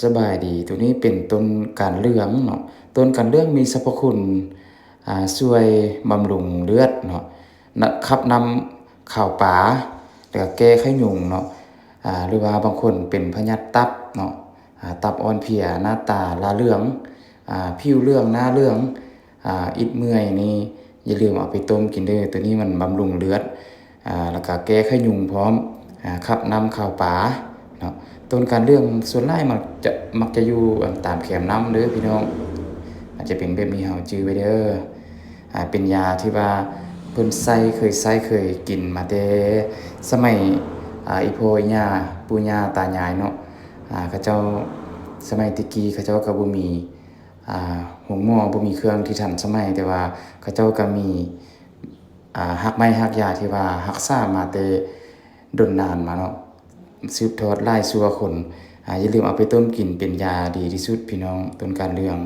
ສະບາຍດີ, ໂຕນີ້ເປັນຕົ້ນການເລື່ອງເນາະ. ຕົ້ນການເລື່ອງມີສັບພະຄຸນ ອ່າ ຊ່ວຍບຳລຸງເລືອດເນາະ, ນະ ຂັບນ້ຳຄາວປາ ແລ້ວກໍແກ້ໄຂ້ຍຸງເນາະ, ອ່າ ຫຼືວ່າບາງຄົນເປັນພະຍາດຕັບເນາະ, ອ່າ ຕັບອ່ອນເພຍ, ໜ້າຕາຫຼ້າເຫຼືອງ, ອ່າ ຜິວເຫຼືອງ, ໜ້າເຫຼືອງ, ອ່າ ອິດເມື່ອຍນີ້ ຢ່າລືມເອົາໄປຕົ້ມກິນເດີ້. ໂຕນີ້ມັນບຳລຸງເລືອດ ອ່າ ແລ້ວກະແກ້ໄຂ້ຍຸງພ້ອມ, ອ່າ ຂັບນ້ຳຄາວປາເນາະ. ຕົ້ນການເລື່ອງສ່ວນຫຼາຍມັກຈະ ມັກຈະຢູ່ ອັນ ຕາມແຄມນ້ຳເດີ້ພີ່ນ້ອງ, ອາດຈະເປັນແບບນີ້ ເຮົາຈື່ໄວ້ເດີ້. ອ່າ ເປັນຢາທີ່ວ່າເພິ່ນໃຊ້ ເຄີຍໃຊ້ ເຄີຍກິນມາແຕ່ສະໄໝ ອ່າ ອີ່ພໍ່ອີ່ຍ່າ ປູ່ຍ່າຕາຍາຍເນາະ. ອ່າ ເຂົາເຈົ້າ ສະໄໝແຕ່ກີ້ເຂົາເຈົ້າກໍບໍ່ມີ ອ່າ ໂຮງໝໍ ບໍ່ມີເຄື່ອງທີ່ທັນສະໄໝ, ແຕ່ວ່າເຂົາເຈົ້າກໍມີ ອ່າ ຮາກໄມ້ຮາກຢາທີ່ວ່າຮັກສາມາແຕ່ດົນນານມາເນາະ, ສືບທອດຫຼາຍຊົ່ວຄົນ. ອ່າ ຢ່າລືມເອົາໄປຕົ້ມກິນເປັນຢາດີທີ່ສຸດ ພີ່ນ້ອງ, ຕົ້ນການເລື່ອງ.